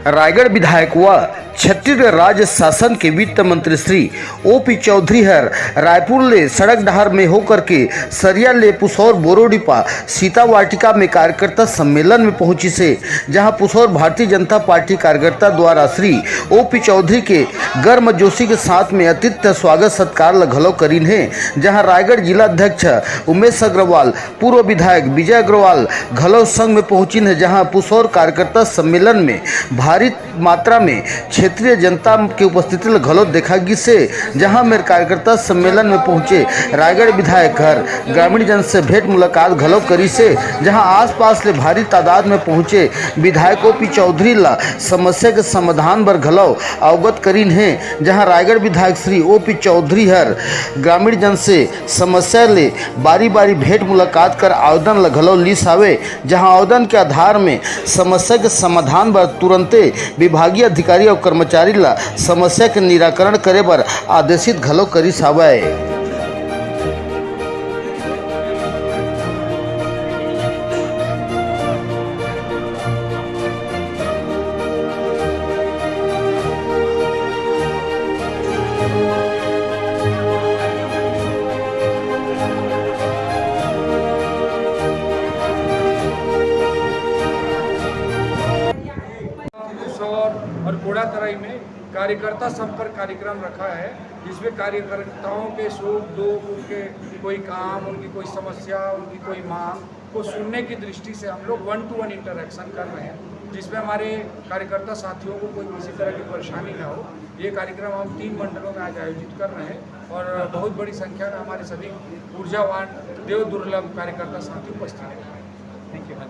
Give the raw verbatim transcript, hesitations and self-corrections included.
रायगढ़ विधायक व छत्तीसगढ़ राज्य शासन के वित्त मंत्री श्री ओपी चौधरी हर रायपुर ले सड़क डहार में होकर के सरिया ले पुसौर बोरोडीपा सीता वाटिका में कार्यकर्ता सम्मेलन में पहुंचिस हे, जहां पुसौर भारतीय जनता पार्टी कार्यकर्ता द्वारा श्री ओपी चौधरी के गर्म जोशी के साथ में आतिथ्य स्वागत सत्कार ल घलो करिन हे, जहां रायगढ़ जिला अध्यक्ष उमेश अग्रवाल, पूर्व विधायक विजय अग्रवाल घलो संग में पहुंचिन हे, जहां पुसौर कार्यकर्ता सम्मेलन में भारी मात्रा में क्षेत्रीय जनता के उपस्थिति ल घलो देखा गिस हे, जहां मेर कार्यकर्ता सम्मेलन में पहुंचे रायगढ़ विधायक हर ग्रामीण जन से भेंट मुलाकात घलो करिस हे, जहां आसपास ले भारी तादाद में पहुंचे विधायक ओपी चौधरी ला समस्या के समाधान बर घलो अवगत करिन हे, जहां रायगढ़ विधायक श्री ओपी चौधरी हर ग्रामीण जन से समस्या ले बारी-बारी भेंट मुलाकात कर आवेदन ल घलो लिस हावे, जहां आवेदन के आधार में समस्या के समाधान बर तुरंते विभागीय अधिकारी अउ कर्मचारी ल समस्या के निराकरण करे बर आदेशित घलो करिस हावय। और, और कोड़ातराई में कार्यकर्ता संपर्क कार्यक्रम रखा है, जिसमें कार्यकर्ताओं के सुख दुख, उनके कोई काम, उनकी कोई समस्या, उनकी कोई मांग को सुनने की दृष्टि से हम लोग वन टू वन इंटरेक्शन कर रहे हैं, जिसमें हमारे कार्यकर्ता साथियों को कोई किसी तरह की परेशानी ना हो। ये कार्यक्रम हम तीन मंडलों में आज आयोजित कर रहे हैं और बहुत बड़ी संख्या में हमारे सभी ऊर्जावान देव दुर्लभ कार्यकर्ता साथी उपस्थित हैं। Thank you.